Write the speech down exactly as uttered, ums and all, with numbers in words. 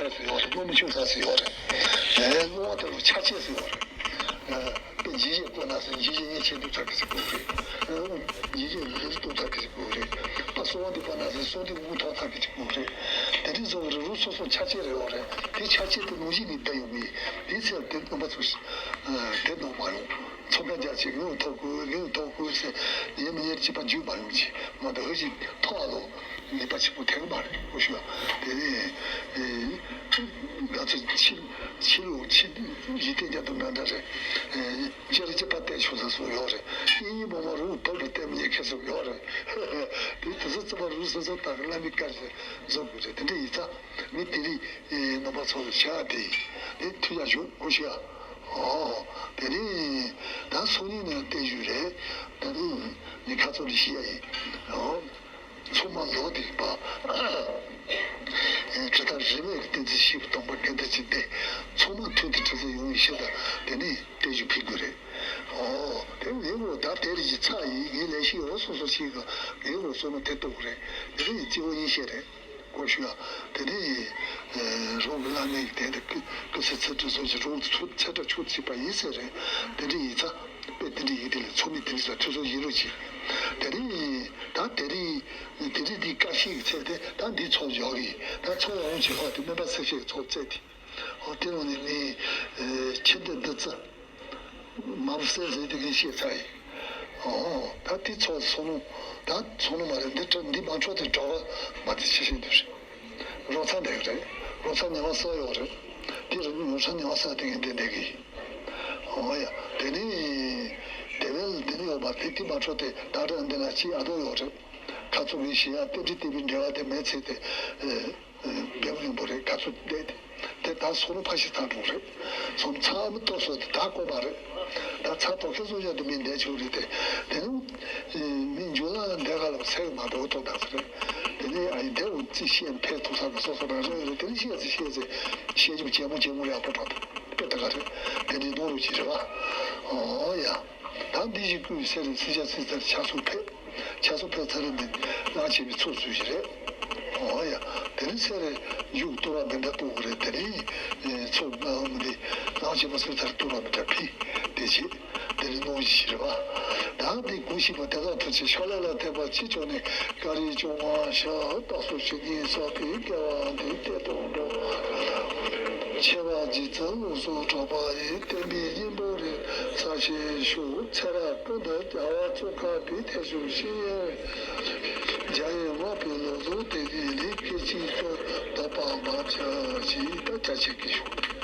ཟེར་ཡོད་རེད། སློབ་མ་ཆུང་ས་ཟེར་ཡོད་རེད། ཨེ། སློབ་མ་དེ་ལ་ཆ་ཆེ་ཟེར་ཡོད་རེད། ཨེ། དཔེ་འཇིགས་བྱེད་བཀོད་ན་ཟེར། འཇིགས་བྱེད་ཡན་ཆད་སྡུག་ཚ་གི་ཟེར་དགོས་རེད། ཨེ། འཇིགས་བྱེད་ལུས་སྡུག་ཚ་གི་ཟེར་དགོས་རེད། ཨ། གསོལ་བ་འདེབས་པ་ན་ཟེར། གསོལ་འདེབས་དབུགས་ཐོག་ཚ་གི་ཟེར་དགོས་རེད། དེ་འདྲའི་བཟོ་བ་རེད། རུ་སོ་སོ་ཆ་ཆེ་རེད་ཡོད་རེད། དེ་ཆ་ཆེ་དེ་ནང་བཞིན་ནི་བསྡད་ཡོང་གི། དེ་ཚེ་དེ་རྣམ་པ་ཚོ་དེ་ནང་མ་ཡོང་། ཚོགས་ཁ་རྒྱག་ཅིག་ངའི་ཐོག་ཁུར། ངའི་ཐོག་ཁུར་ཟེར། ཉན་མི་ཉན་གཅིག་པ་རྒྱུས་མ་ཡོང་ཅིག་མ་གཏོགས། ཧོ་ཅིག་ཐོག་ཨ་ལོ་ངེས་པ་ཆེན་པོ་ཐེག་མ་རེད། ཨོ་ཤུ་ཡ། དེ་ནས་ང་ཚོ་ཕྱི་ཕྱི་ལོགས་ཕྱི་འཇིག་རྟེན་རྒྱ་མཚོ་འདྲ་འདྲ་རེད། ཅེར་ཅེར་པ་བསྟན་ཆོག་ས་སོགས་ཡོད་རེད། ཨིན་ཡིན་མོ་མོ་རུ་བབ་རུ་བསྟན་མི་ཉན་མཁན་སོགས་ཡོད་རེད། དེ་དེ་ཚོ་ཚང་མ་རུ་སོ་སོ་ད་གི་བླ་མའི་བཀའ་བཞིན་བཟོ་དགོས་རེད། དེ་འདྲ་ཡིན་ཙང་མི་དེ་རིང་རྣམ་པ་ཚོ་ལ་བྱ་དེ་དེ་ཐུགས་ཡག་ཞུ། ཨོ་ཤུ་ཡ། ཨོ། དེ་རིང་ད་སང་ཉིན་ནས་བསྟན་བཅོས་རེད། དེ་རིང་ངས་ཁ་ཚོན་རེ་བྱས་ཡིན། ཨོ། མཚོ་མ་ལོག་སྟེ་པ། ཨེ། གྲུབ་མཐའ་རིས་མེད་ཀྱི་བསྟན་འཛིན་ཞིག་སྟོང་པ་དགེ་འདུན་གྱི་སྡེ་ཚང་མ་མཐུན་དུ་གྲུབ་ཚུལ་ཡོང་བའི་ཕྱིར་དང་དེ་ནས་བསྟན་བཅོས་ཕུལ་དགོས་རེད། ཨོ། དེ་ངའི་འོ་ད་དེ་རིགས་ཀྱི་ཚ་ཡིན། ངའི་ལས་ཤིག་འོ་སོ་སོ་ཞིག་གི་ངའི་འོ་བསོད་ནམས་དེ་གཏོང་དགོས་རེད། དེ་རིགས་ཀྱི་སྐྱེ་བོ་ཡིན་ཤེས་རེད། ཀོ་ཤུ་ཡ། དེ་ནས་རོགས་ཀྱི་བླ་མའི་དེ་འདི་ཀི་ཀི་སི་ཚེ་ཁྲི་སོགས་ཀྱི་རོགས་ཚུ་ཚེ་ཁྲི་ཆོས་བྱས་པ་ཡིན་ཟེར་རེད། དེ་འདྲ་ཡིན་ཙང་དཔེ་དེ་འདྲ་ཡིན། དེ་ལས་ཚོགས་མི་དེ་འདྲ་ཚོ་ཐུགས་གསོ་ཡིན་རོགས་གྱིས། དེ་རིང་ད་དེ་རིང་དེ་རིང་འདི་བཀའ་ཤིག་ཚེ་དེ་ད་འདི་ཚོགས་ཡོག་གི་ད་ཚོགས་ཡོང་བྱེད་ཁོག་དེ་སྨན་པ་སེར་ཤེས་ཚོགས་བཙལ་ཏེ། ཨོ། དེ་རིང་ནི་ངས་ཁྱི་འདི་འདི་ཙི། མ་བུ་སེ་ཟེར་དེ་གིན་ཤེས་ཚར་ཡིན། ཨོ། ད་དེ་ཚོ་ཚོ་ནུ་ད་ཚོ་ནུ་མ་རེད། འདི་འདི་མ་འཕྲོ་དེ་གྲོགས་མ་དེ་ཆེ་ཤེས་འདུག་རེད། རོགས་ཚ་འདེགས་རེད། རོགས་ཚ་ཉི་མ་སོ་ཡོག་རེད། དེ་རིང་རོགས་ཚ་ཉི་མ་སོ་དེ་གིན་དེ་འདེགས་གི། ཨོ་ཡ། དེ་ནི་དེ་བས་དེ་ནི་ཡོག་མ་དེ་དེ་མ་འཕྲོ་དེ་ད་རེད། འདི་ན་ཅི་ཨ་དོ་ཡོག་རེད། ཁ་ཚོ་གིན་ཤེས་ཡ། རྟེན་འབྲེལ་བརྟེན་པའི་འབྲེལ་བ་དེ་མེད་ཚེ་དེ། འབེབས་རིང་པོ་རེད། ག་ཚོད་བསྡད་དེ། དེ་ད་སོ་ལོ་ཕ་ཤི་ཚང་འགྲོ་རེད། སོ་ཚ་མི་ཏོ་སོ་དེ་ད་ཀོ་མ་རེད། ད་ཚ་ཏོ་ཁེ་སོ་ཡ་དེ་མི་འདས་ཆོག་རེད་དེ། དེ་ནི་མི་འཇུ་ལ་འདས་ག་ལ་སེ་མ་འགྲོ་ཏོ་ད་ཚ་རེད། དེ་ནི་ཨ་ཡི་དེ་འུ་ཙི་ཤེས་ཕེ་ཐུག་ས་ག་སོ་སོ་ར་རེད་རེད། དེ་ནི་ཤེས་ཙི་ཤེས་ཙི་ཤེས་ཅུ་ཇེ་མོ་ཇེ་མོ་རེད། ཨ་པ་པ་དེ་ད་ག་རེད། དེ་ནི་ནོ་རུ་ཅི་རེད་བ། ཨོ་ཡ། ད་འདི་ཞིག་བསྐུལ་ཟེར་རེད། སི་ཇ་སི་ཟེར་ཆ་སུ་ཕེ། ཆ་སུ་ཕེ་ཚ་རེད། འདི་གླང་ཆེན་པའི་ཚོགས་ཚུལ་ཞིག་རེད། ཨོ་ཡ། དེ་རིང་ཚེ་རེ་མཇུག་གཏོར་བ་འདི་འདྲ་གཏོང་གི་རེད། དེ་རིང་ཚོགས་གནང་འདི་གླང་ཆེན་པ་ཚོས་ཚར་གཏོར་བ་འདི་འདྲ་ཕི་དེ་བྱེད། དེ་རིང་གནང་ཞིག་རེད་བ། ད་འདི་གོ་ཤིག་པ་དེ་དག་ཐུགས་རྗེ་ཤོག་ལེ་ལ་ཐེག་པ་ཆེ་མཆོག་ནས། བཀའ་དྲིན་སྐྱོང་བ་ཤ་སྟག་སོགས་ཞིག་ཉིན་སོགས་པའི་སྐལ་བ་འདི་གཏེར་དུ་འགྲོ། ཆེ་བ་རྗེ་བཙུན་ལུགས་སུ་གྲགས་པ་ཡི་བསྟན་པའི་སྙིང་པོ་རེད། ས་ཆེན་ཤོག་ཚེ་རབས་ཀུན་ཏུ་རྒྱལ་བ་ཙོང་ཁ་པའི་ཐེག་མཆོག་བཤེས་གཉེན་རེད། རྒྱ་ཡི་དམག་པའི་ལུགས་སུ་དེ་ཉིད་ལས་སྐད་ཅིག་ཏུ་དག་པ་མ་ཆགས་ཤིག་ད་རྒྱ་ཆེ་གི་ཤོག